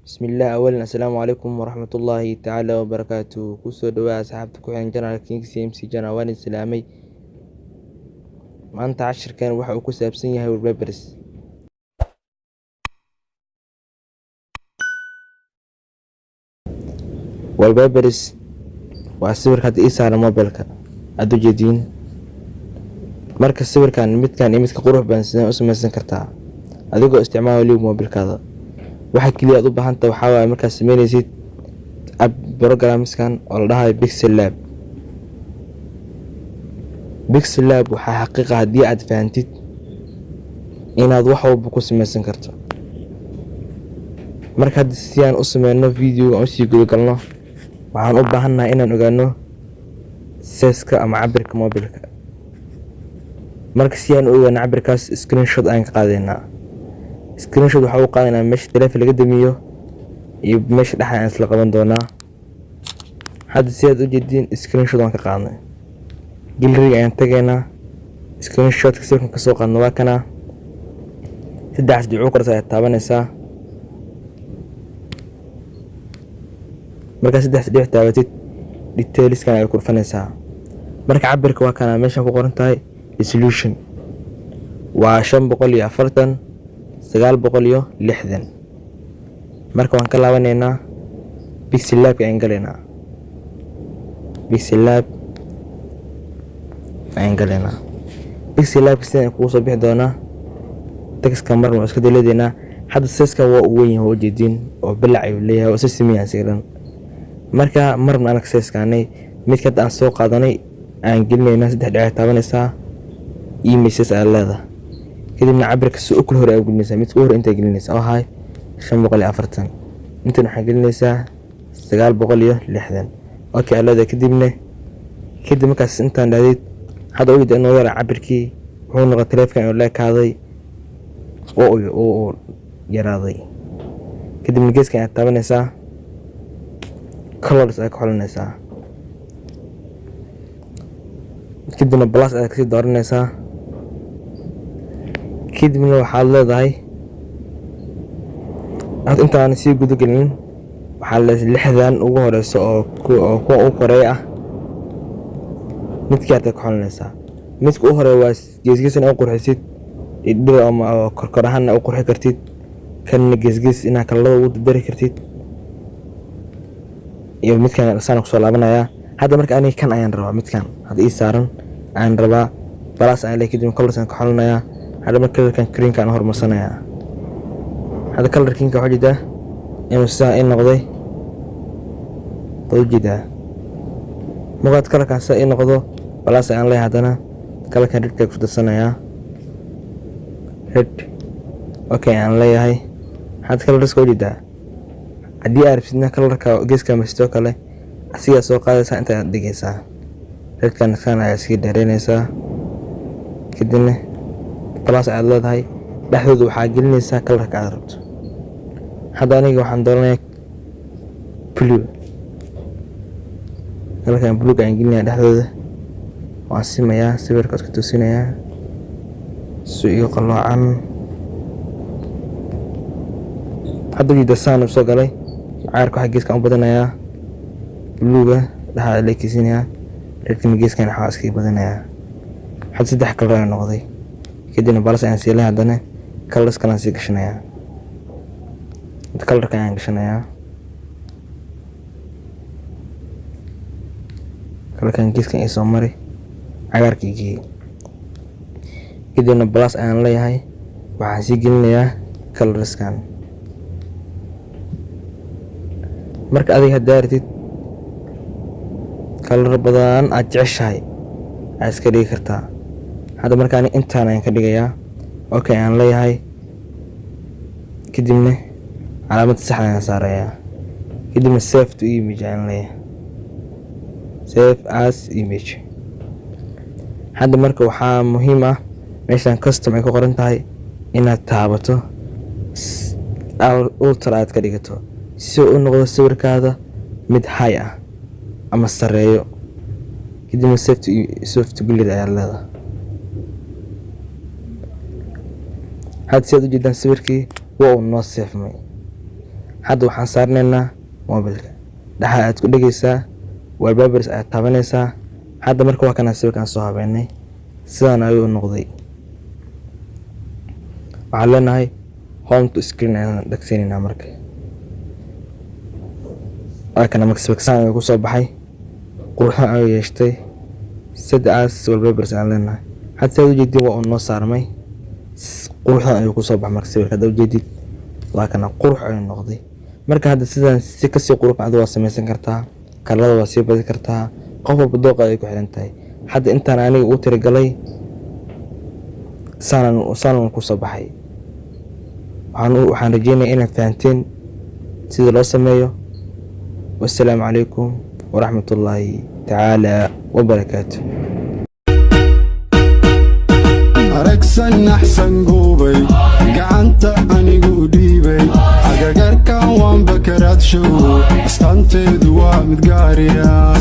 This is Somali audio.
Bismillaah. Awalan, assalaamu calaykum waraxmatullaahi tacaala wabarakaatuh. Kusoo dhawaada asxaabta ku xiran channel King CMC channel. Waan islaamay. Maanta cashirkan waxa uu ku saabsan yahay wallpapers. Wallpapers waa sawirka hadda ii saaran mobilka aad u jeediin. Marka sawirkan midkan iyo midka qurux badan sideen u samaysan kartaa adigoo isticmaala waliba mobilkaada? Waxa kaliya aad u baahan tahay waxaa waaye, markaad sameynaysid app programskan oo la dhahayo Pixel Lab. Pixel Lab waxaa xaqiiqa, haddii aad fahantid, inaad wax walba ku samaysan karto. Marka hadda si aan u sameyno videoga aan usii gudagalno, waxaan u baahannahay inaan ogaano size-ka ama cabirka mobilka. Marka si aan u ogaano cabirkaas, screenshot ayaan ka qaadaynaa. Screenshot waxaa u qaadaynaa meesha taleefon laga damiyo iyo meesha dhexa ayaan isla qaban doonaa. Hadda si aad u jeediin, screenshot waan ka qaadnay. Gallery ayaan tagaynaa. Screenshotka sawirkan kasoo qaadna waa kana. Saddex dhibco koras ayaad taabanaysaa. Markaa saddex dhibic taabatid, detailskan ayaad ku dhufanaysaa. Marka cabirka waa kana, meeshan ku qoran tahay resolution waa 540 960. Marka waan ka laabanaynaa, Pixel Labka ayaan galaynaa. Pixel Lab ayaan galaynaa. Pixel Labka sidan kugu soo bixi doonaa. Textka marna waa iska deleedeynaa. Hadda size-ka waa uu weyn yahay, waa ujeediin oo bilac ayuu leeyahay, waa isla siman yahay asiga dhan. Marka marna anaga size-kaanay midka hadda aan soo qaadanay aan gelinaynaa. Saddex dhibic taabanaysaa, images ayaa leedahay. Kadibna cabirka si u kala hore ayaa gelinaysaa. Midka u hore intaa gelinaysaa oo ahay 540, intan waxaa gelinaysaa 960. Okay ayaa leedahay. Kadibna kadib markaas intaan dhahdid, hadda ujeeda inuu yara cabirkii wuxuu noqday taleefankan inuu la ekaaday oo uu yaraaday. Kadibna geeskan ayaad taabanaysaa, colors ayaad ka xulanaysaa. Kadibna plus ayaad kasii dooranaysaa. Kadibna waxaad leedahay, hadda intaan sii guda gelin, waxaa leedahay lixdan ugu horeyso oo kuwa ugu koreeya ah midkii aad ka xulanaysaa. Midka u horeeya waa geesgees inaad u qurxisid dhir ama korkor ahaan u qurxi kartid, kanna geesgees inaad kalalada ugu dardari kartid, iyo midkan saan kusoo laabanayaa. Hadda marka aniga kan ayaan rabaa, midkan hadda ii saaran ayaan rabaa. Plus ayaan leeyahay, kadib colors ayaan ka xulanayaa. Hadda marka colorkan greenka aan horumarsanayaa. Hadda color greenka waxaa jeedaa inuu sidaa ii noqday. Waad ujeedaa, markaad colorkan sidaa ii noqdo, plus ayaan leeyahay. Haddana colorkan redka ku darsanayaa, red. Okay aan leeyahay. Hadda colorska ujeedaa. Haddii aad rabtidna, colorka geeska marsidoo kale asigaa soo qaadaysaa, inta ayaad dhigaysaa. Redkan kan ayaa sii dheereynaysaa. Kadibna plus ayaad leedahay. Dhexdooda waxaa gelinaysaa colorka aad rabto. Hadda aniga waxaan dooranayaa blue. Colorkan blue ayaan gelinayaa dhexdooda. Waan simayaa sawirka, isku toosinayaa si iga qaloocan. Hadda ujeeda saan u soo galay. Caarka waxaa geeskan u badanayaa, buluuga dhexda la ekeysiinayaa, redkana geeskan waxaa iskaga badanayaa. Hadda saddex color ayaa noqday. Kadibna plus ayaan sii leeyahay. Haddana colors kalaan sii gashanayaa. Colorkan ayaan gashanayaa, colorkan geeskan ii soo mari, cagaarka ii geeyey. Kadibna plus ayaan leeyahay, waxaan sii gelinayaa colorskan. Marka adiga haddaa rabtid, color badan aad jeceshahay aad iska dhigi kartaa. Hadda marka aniga intaan ayaan ka dhigayaa. Okay ayaan leeyahay. Kadibna calaamad sax ayaan saarayaa. Kadibna save to image ayaan leeyahay, save as image. Hadda marka waxaa muhiim ah meeshan custom ay ku qoran tahay inaad taabato, ultra aad ka dhigato, si uu u noqdo sawirkaada mid high ah ama sareeyo. Kadibna save to gallery ayaa leedahay. Hadda si aad u jeedaan, sawirkii waa uu noo save-may. Hadda waxaan saarnaynaa mobilka, dhexda aad ku dhegeysaa, wallpapers ayaad taabanaysaa. Hadda marka waa kana sawirkaan soo habeynay, sidaan ayuu noqday. Waxaan leenahay home to screen ayaan dhagsiinaynaa. Marka waa kana, marka sawirka saan ayuu kusoo baxay, quruxdan ayuu yeeshtay. Saddex wallpapers ayaan leenahay. Hadda sidaad ujeedid, waa uu noo saarmay, quruxdan ayuu kusoo baxay. Marka sawirka hadda ujeedid, waa kana, qurux ayuu noqday. Marka hadda sidan si kasii qurux badan waa samaysan kartaa, colorada waa sii badi kartaa, qof walba dooqa ay ku xiran tahay. Hadda intaan aniga ugu tirigalay saanan kusoo baxay. Waxaan rajeynaya inaad fahanteen sida loo sameeyo. Wassalaamu calaykum waraxmatullaahi tacaala wabarakaatu. Aragsan naxsan guubay, gacanta anigu dhiibay, agagarkan waanba karaadshow, astaanteedu waa mid gaariya.